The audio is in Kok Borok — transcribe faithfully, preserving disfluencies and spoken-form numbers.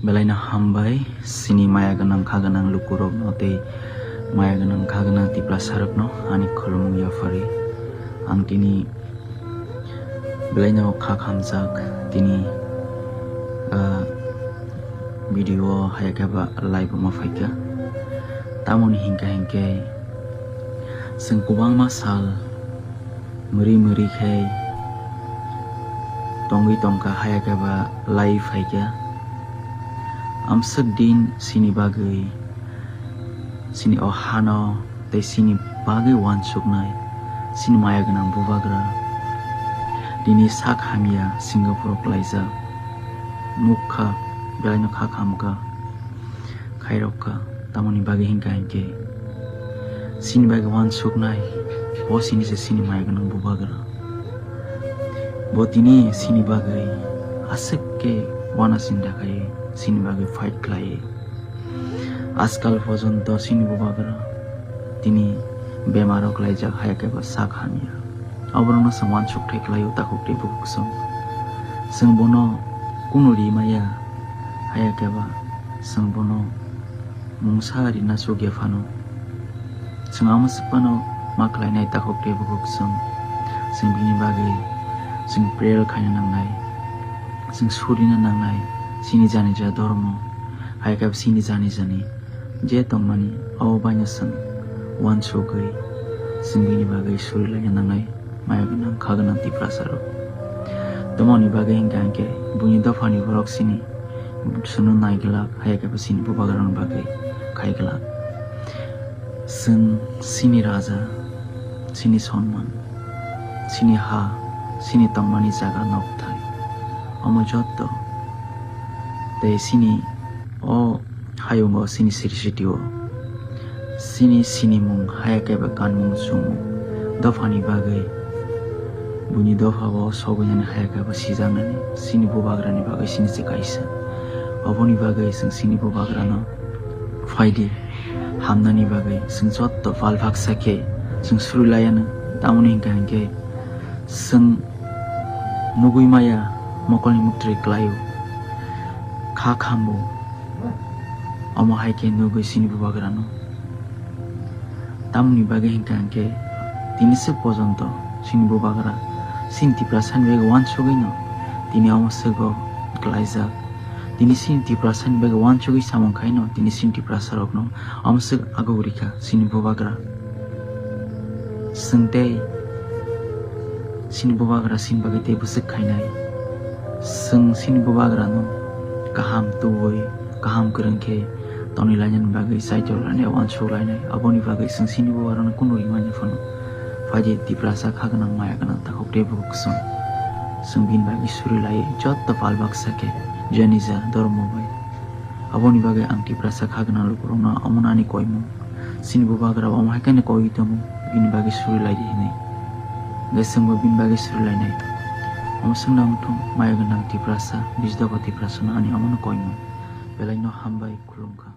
Belaino hambai, sini maya gwnang kha gwnang lukurokno tei maya gwnang kha gwnang Tiprasarokno ani khulumung yaphari. Ang tini belaino kha khamjak, tini, ah, video o haya khe ba live wngma phaikha. Tamoni hinkha hinkhe chwng kwbangma sal mwrwi mwrwi khe tongwi tongkha, haya khe ba lai phaikha. Amswk din sini bagwi, sini o hano tei sini bagwi uansuknai sini maya gwnang bubagra tini sak hamya Singapore o klaijak. Nukha, belaino kha khamkha, khairokha, tamoni bagwi hinkha hinkhe sini bagwi uansuknai, bo sini se sini maya gwnang bubagra. Bo tini sini bagwi aswk khe uanasinda khai sini bagwi fight khlai. Ajkal porjonto sini bubagra tini bemaro klaijak, haya khe ba sak hamya. Oborokno chwng uansuk thai khlaio takhuk tei bukhuk chwng. Chwng bono kunu ri maya, haya khe ba chwng bono mungsa rina chukya phano. Chwng amswk phano ma khlainai takhuk tei bukhuk chwng. Chwng bini bagwi chwng prayer khaina nangnai, chwng surina nangnai, chini jani ja dhormo, hai khe chini jani jani je tongmani, abo baino chwng uansugwi chwng bini bagwi surilaina nangnai. Maya gwnang kha gwnang Tiprasarok. Tamoni bagwi hinkha hinkhe buini dophani borok sini, chwngno nai glak, haya khe bo sini bubagrani bagwi khai glak. Chwng sini raja, sini sonman, sini ha, sini tongmani jaga nokthai, omo jotto tei sini o hayungo sini siri sitio. Sini sinimung haya khe ba kanmung chumung dophani bagwi, buini dophao sogwinani haya khe ba sijaknani sini bubagrani bagwi sini se kaisa. Oboni bagwi chwng sini bubagrano phaidi hamnani bagwi chwng jotto pal baksa khe chwng surilayano. Tamoni hinkha hinkhe chwng nugwi maya mokolni muktri klaio, kha khambo. Omo hai khe nugwi sini bubagrano. Tamoni bagwi hinkha hinkhe tini swk porjonto sini bubagra sini Tiprasani bagwi uansugwino tini omo swgo klaijak. Tini sini Tiprasani bagwi uansugwi samung khaino tini sini Tiprasarokno omo swk aguk rikha sini bubagra. Chwng tei sini bubagra sini bagwi tei bwswk khainai. Chwng sini bubagrano kaham tubui, kaham kwrwng khe tonwi lainani bagwi chaitor lainai, uansuk lainai. Aboni bagwi chwng sini bubagrano kunu rimani phano phaidi Tiprasa kha gwnang, maya gwnang, takhuk tei bukhuk chwng. Chwng bini bagwi suri lai jotto pal baksa khe je nija dhormo bai. Aboni bagwi ang Tiprasa kha gwnang lukurokno omono ani koimung. Chini bubagra omo hai khe koi tongo, bini bagwi suri lai di hinwi. Hwnkhe chwngbo bini bagwi suri lainai. Omo swngna wngthung, maya gwnang Tiprasa, Bijdoba Tiprasano ani omono koimung. Belaino hambai, khulumkha.